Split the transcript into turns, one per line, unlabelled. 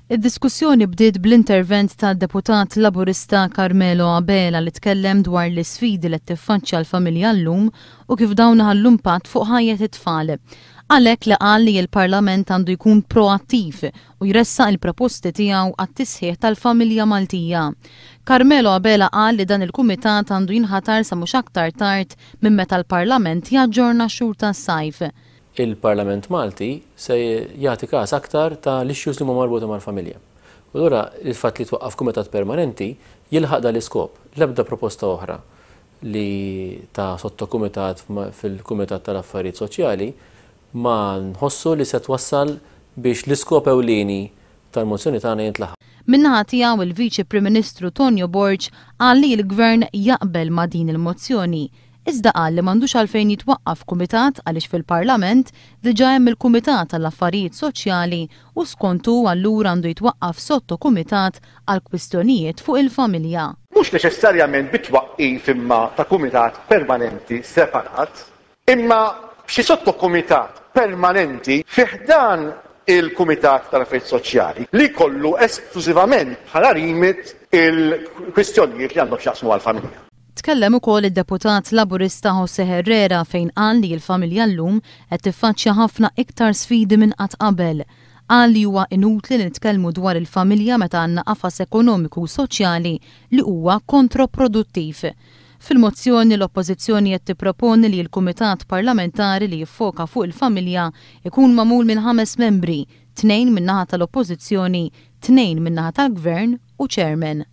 Id-diskussjoni bdiet bl-intervent tad-Deputat Laburista Carmelo Abela li tkellem dwar l-isfidi li qed tiffaċċja l-familja llum u kif dawn iħallu impatt fuq ħajjet it-tfal. Għalhekk li qal li l-Parlament għandu jkun proattiv u jressaq il-proposti tiegħu għat-tisħiħ tal-familja Maltija. Carmelo Abela qal li dan il-kumitat għandu jinħatar sa mhux aktar tard minn meta l-Parlament jaġġorna x-xhur tas-sajf.
Il-Parlament Malti se jagħti każ aktar ta' l-issues li huma marbuta mal-familja. U allura il-fatt li twaqqaf kumitat permanenti jilħaq dan l-iskop. L-ebda proposta oħra li ta' sottokumitat fil-Kumitat tal-Affarijiet Soċjali ma nħossu li se twassal biex l-iskop ewlieni tal-mozzjoni tagħna jintlaħaq.
Min-naħa tiegħu il-Viċi Prim Ministru Tonio Borg qal li l-Gvern jaqbel ma' din il-mozzjoni Iżda qal li m'għandux għalfejn jitwaqqaf kumitat għaliex fil-Parlament diġà hemm il-Kumitat għall-Affarijiet Soċjali u skont hu allura għandu jitwaqqaf sotto-kumitat għal kwistjonijiet fuq il-familja.
Mhux neċessarjament bit-twaqqif imma ta' kumitat permanenti separat, imma b'xi sotto-kumitat permanenti fi ħdan il-Kumitat tal-Affarijiet Soċjali li jkollu esklużivament bħala remit il-kwistjonijiet li għandhom x'jaqsmu mal-familja.
Tkellem ukoll id-Deputat Laburista José Herrera fejn qal li l-familja llum qed tiffaċċja ħafna iktar sfidi minn qatt qabel. Qal li huwa inutli li nitkellmu dwar il-familja meta għandna qafas ekonomiku u soċjali li huwa kontroproduttiv. Fil-mozzjoni l-Oppożizzjoni qed tipproponi li l-Kumitat Parlamentari li jiffoka fuq il-familja jkun magħmul minn ħames membri, tnejn min-naħa tal-Oppożizzjoni, tnejn min-naħa tal-Gvern u chairman.